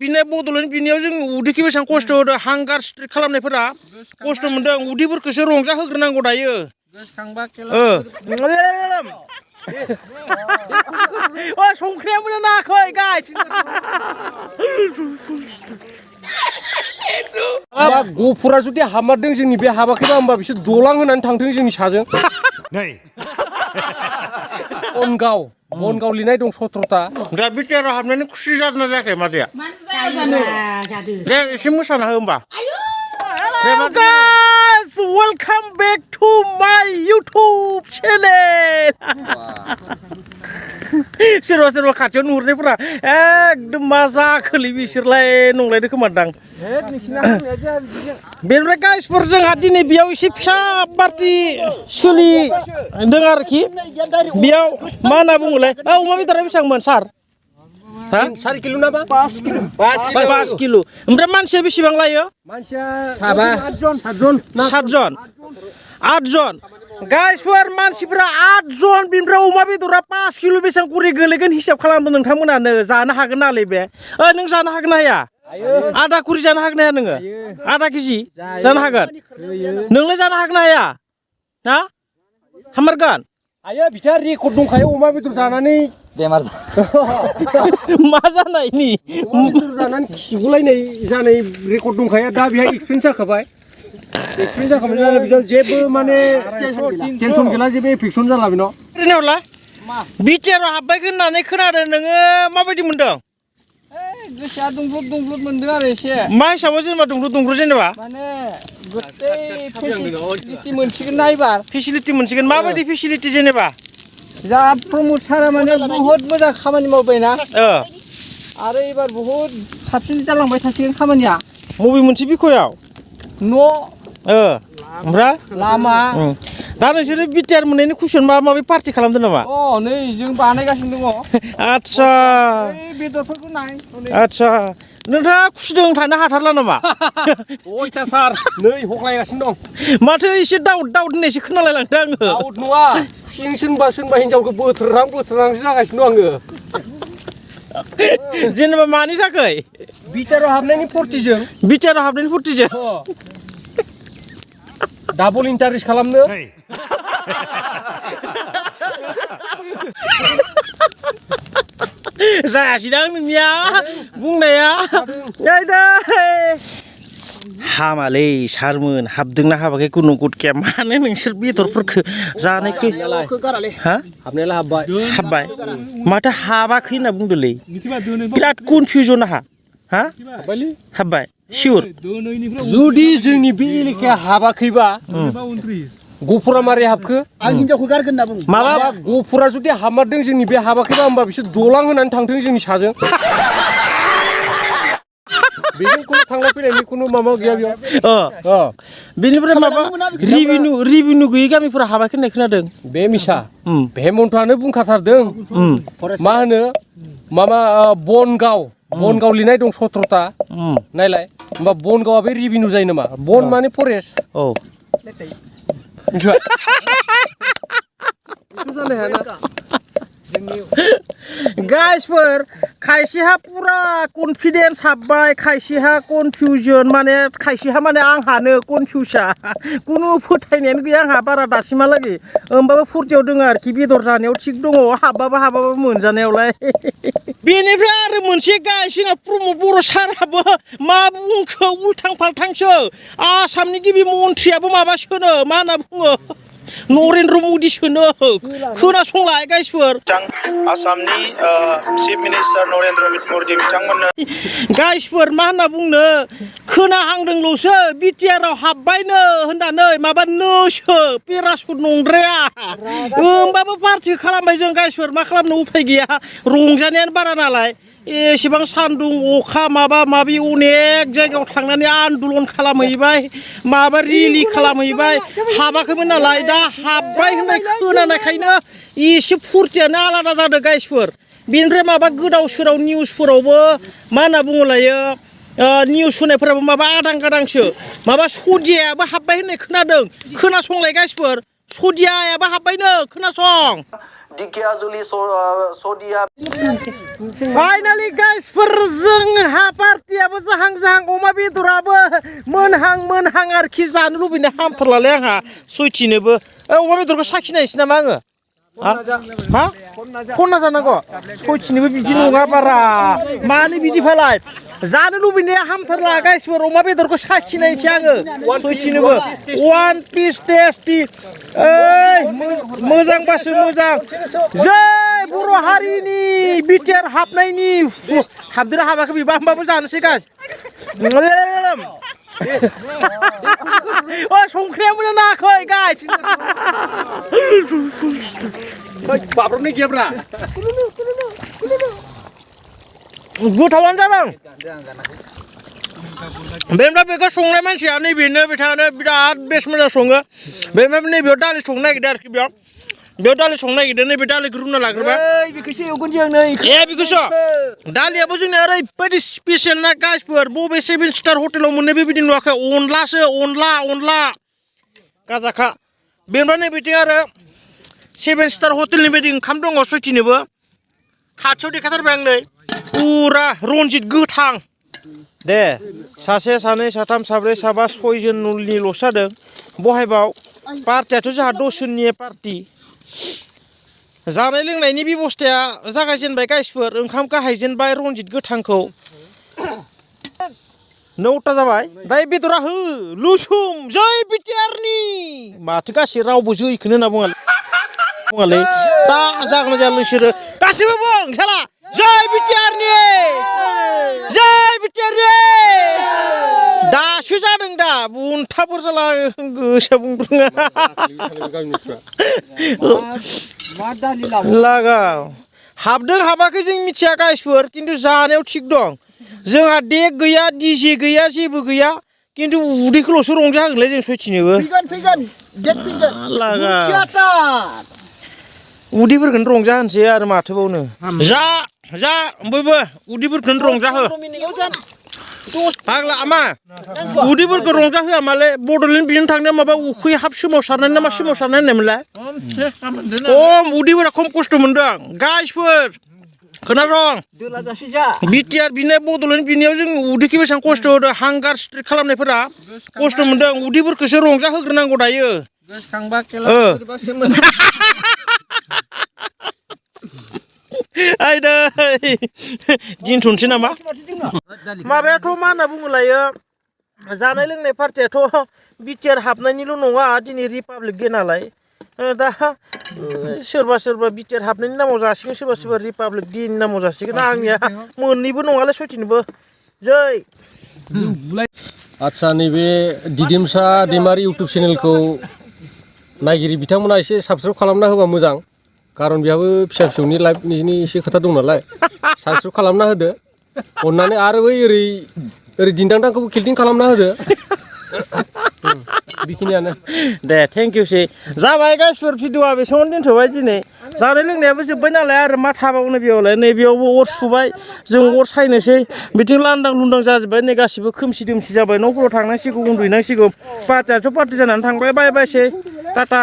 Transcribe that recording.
बिनाय बदलनि बिनायाव जों उदैखौ बेसेबां खस्थ' होदों हांगार स्ट्रिक खालामनायफोरा खस्थ' मोनदों उदैफोरखौसो रंजा होग्रोनांगौ दायो संख्रिया मोजां नाङाखै गाइस गफुरा जुदि हामारदों जोंनि बे हाबाखैबा होमबा बिसोर दलां होनानै थांथों जोंनि साजों बनगाव लिरनाय दं 17ता दा बिटिआर हाबनानै खुसि जादोंना जायाखै मादैया दे एसे मोसाना हो होमबा guys welcome back to my YouTube channel सोरबा खाथियाव नुहुरनायफोरा एकदम मा जाखोलै बिसोरलाय नंलायदो खोमादां बेनिफ्राय गाइसफोर जोंहा दिनै बेयाव एसे फिसा पार्टि सोलिदों आरोखि बेयाव मा होनना बुङोलाय अमा बेदरा बेसेबांमोन सार 4 किल' ना 5 किल' ओमफ्राय मानसिया बेसेबां लायो मानसिया 7 जन गाइसफोर मानसिफोरा 8 जन बिनिफ्राय अमा बेदरा 5 किल' बेसेबां करि गोलैगोन हिसाब खालामदों नोंथांमोनानो जानो हागोन नालाय बे नों जानो हागोन ना हाया आधा कुरि जानो हागोन ना हाया नोङो आधा केजि जानो हागोन नोंलाय जानो हागोन ना हाया ना हामारगोन आयो बिथा रेकर्ड दंखायो अमा बेदर जानानै बेमार मा जानायनि अमा बेदर जानानै खिगुलायनाय जानाय रेकर्ड दंखायो दा बेहाय एक्सपिरियेन्स जाखाबाय जेबो माने टेनसन गैला जेबो एफेक्सन जाला बेनाव ओरैनोला बिटिआराव हाबबाय होननानै खोनादों नोङो माबायदि मोनदों गोसोआ दुंब्रुद मोनदों आरो एसे मा हिसाबाव जेनेबा दुंब्रुद जेनेबा माने गथै फेसिलिटि मोनसिगोन ना एबार फेसिलिटि मोनसिगोन माबायदि फेसिलिटि जेनेबा जा प्रमद सारा माने बहुत मोजां खामानि मावबायना आरो एबार बहुत साबसिन जालांबाय थासिगोन खामानिया बबे मोनसे बिखयाव न' ओमफ्राय लामा दा नोंसोरो बिटिआर मोननायनि कुइसन माबा माबि पार्टि खालामदों नामा नै जों बानायगासिनो दङ आच्छा बेदरफोरखौ नाय आच्छा नोंथाङा खुसिदों थानो हाथारला नामा अयथासार नै हख्लायगासिनो दं माथो एसे दाउट होननायसो खोनालायलांदों आङो दाउट नङा सोरबा हिनजावखौ बोथोरांसो जागासिनो दं आङो जेनेबा मानि थाखाय बिटिआराव हाबनायनि फुर्टिजों डाबल इन्टारेस्ट खालामनो जायासैदां नोंनिया बुंनाया हामालै सारमोन हाबदोंना हाबाखै कुनु गुटके मानो नोंसोर बेदरफोरखौ जानायखौ हाबनायालाय हाबबाय माथो हाबाखै होनना बुंदोंलै बिराद कनफिउजन हाबबाय सिउर जुदि जोंनि बे एलेकाया हाबाखैबा गफुरा मारै हाबखो आं हिनजावखौ गारगोन होनना बुङो माबा गफुरा जुदि हामारदों जोंनि बे हाबाखैबा होमबा बिसोर दलां होनानै थांथों जोंनि साजों बेजों खुनु थांलाय फैनायनि खुनु माबा गैया बेयाव बेनिफ्राय माबा रिभिनिउ गैयै गामिफोरा हाबाखै होननाय खोनादों बे मिसा हेमन्तआनो बुंखाथारदों मा होनो माबा बनगाव लिरनाय दं 17ता नायलाय होमबा बनगावआ बे रिभिनिउ जायो नामा बन माने फरेस्ट गाइसफोर खायसेहा पुरा कनफिडेन्स हाबबाय खायसेहा कनफिउजन माने खायसेहा माने आंहानो कनफिउसा कुनु फोथायनायानो गैया आंहा बारा दासिमहालागै होमबाबो फुर्तियाव दङ आरोखि बेदर जानायाव थिग दङ हाबबाबो मोनजानायावलाय बेनिफ्राय आरो मोनसे गाइसना प्रमद बर' साराबो मा बुंखो उल्थां फाल्थांसो आसामनि गिबि मन्थ्रियाबो माबासोनो मा होनना बुङो नरेन्द्र मदिसोनो खोनासंलाय गाइसफोर आसामनि चिफ मिनिस्टार नरेन्द्र मदि बिथांमोननो गाइसफोर मा होनना बुंनो खोनाहांदोंल'सो बिटिआराव हाबबायनो होननानै माबा नोसो पेरासुट नंद्राया होमबाबो पार्टि खालामबाय जों गाइसफोर मा खालामनो उफाय गैया रंजानायानो बारा नालाय एसेबां सान्दुं अखा माबा माबि अनेक जायगायाव थांनानै आन्दलन खालामहैबाय माबा रिलि खालामहैबाय हाबाखैमोन नालाय दा हाबबाय होननाय खोनानायखायनो एसे फुर्तियानो आलादा जादों गाइसफोर बेनिफ्राय माबा गोदाव सोराव निउसफोरावबो मा होनना बुङोलायो निउस होनायफोराबो माबा आदां गादांसो माबा सदियाबो हाबबाय होननाय खोनादों खोनासंलाय गाइसफोर सदियायाबो हाबबायनो खोनासं दिगियाजुलि सदिया फाइनालि गाइसफोर जोंहा पार्टियाबो जाहां जाहां अमा बेदराबो मोनहां आरोखि जानो लुबैनो हामथारलालै आंहा सयथिनोबो अमा बेदरखौ साखिनायसै नामा आङो हा खनना जानांगौ सयथिनोबो बिदि नङा बारा मानो बिदि फालाय जानो लुबैनाया हामथारला गाइसफोर अमा बेदरखौ साखिनायसै आङो सयथिनोबो वान पिस टेस्टि ओइ मोजांबासो मोजां जै बर' हारिनि बिटिआर हाबनायनि हाबदोना हाबाखै बेबा होमबाबो जानोसै गाइस ओ संख्रिया मोजां नाङाखै गाइस बाब्राबनाय गैयाब्रा गोथावानो जादों बेनिफ्राय बेखौ संनाय मानसिया नैबेनो बिथाङानो बिराद बेस्ट मोजां सङो बेनिफ्राय नैबेयाव दालि संनो नागिरदों आरोखि बेयाव दालि संनो नागिरदों नैबे दालिखौ रुना लाग्रोबाय बेखौसो एवगोन जों नै ए बेखौसो दालियाबो जोंना ओरैबायदि स्पेसियेल ना गाइसफोर बबे 7 स्टार हटेलाव मोननाय बेबायदि नुवाखै अनलासो अनला गाजाखा बेनिफ्राय नैबेथिं आरो 7 स्टार हटेलनि बायदि ओंखाम दङ सयथिनोबो खाथियाव देखाथारबाय आं नै पुरा रनजित गोथां दे सासे सानै साथाम साब्रै साबा सयजननिल'सो जादों बहायबाव पार्टियाथ' जोंहा 10 जननि पार्टि जानाय लोंनायनि बेबस्थाया जागायजेनबाय गाइसफोर ओंखामखौ हायजेनबाय रनजित गोथांखौ 9ता जाबाय दायो बेदरा हो लुसुम जै बिटिआरनि माथो गासै रावबो जैखौनो होनना बुङालै दा जागोन ना जाया नोंसोरो गासैबो बुं साला जै बिटिआरनि दासो जादों दा बुन्थाफोर जाला गोसो बुंब्रुङा लागाव हाबदों हाबाखै जों मिथिया गाइसफोर खिन्थु जानायाव थिग दं जोंहा देक गैया डिजे गैया जेबो गैया खिन्थु उदैखौल'सो रंजाहोगोनलै जों सयथिनोबो फैगोन देक फैगोन लागा थियाटार उदैफोरखौनो रंजाहोनोसै आरो माथोबावनो जा बयबो उदैफोरखौनो रंजाहो फाग्ला मा उदैफोरखौ रंजाहोआ माले बड'लेण्ड बिजों थांनाया माबा उखै हाब सोमावसारनाय ना मा सोमावसारनाय होननायमोनलाय उदैफोरा खम खस्थ' मोनदों गाइसफोर खोनासं बिटिआर बिनाय बड'लेण्ड बिनायाव जों उदैखौ बेसेबां खस्थ' होदों हांगार स्ट्रिक खालामनायफोरा खस्थ' मोनदों उदैफोरखौसो रंजाहोग्रोनांगौ दायो आयदै दिनथ'नोसै नामा माबायाथ' मा होनना बुङोलायो जानाय लोंनाय पार्टियाथ' बिटिआर हाबनायनिल' नङा दिनै रिपाब्लिक दे नालाय दा सोरबा बिटिआर हाबनायनि नामाव जासिगोन सोरबा रिपाब्लिक डेनि नामाव जासिगोन आंनिया मोननैबो नङालै सयथिनोबो जै आदसा नैबे दिदोमसा दैमारि इउटुब चेनेलखौ नायगिरि बिथांमोना एसे साबस्क्राइब खालामना होबा मोजां खारन बेहाबो फिसा फिसौनि लाइफनि एसे खोथा दं नालाय साबस्क्राइब खालामना होदो अननानै आरो बै ओरै दिन्दांदांखौबो किल्टिं खालामना होदो बेखिनियानो दे थेंक इउ सै जाबाय गाइसफोर भिडिअआ बेसेबां दोनथ'बाय दिनै जानाय लोंनायाबो जोब्बाय नालाय आरो मा थाबावनो बेयावलाय नैबेयावबो अर सुबाय जों अर सायनोसै बिथिं लांदां लुंदां जाजोब्बाय नै गासिबो खोमसि दोमसि जाबाय न'फोराव थांनांसिगौ उन्दुहैनांसिगौ पार्टियाथ' पार्टि जानानै थांबाय बाय बायसै टाटा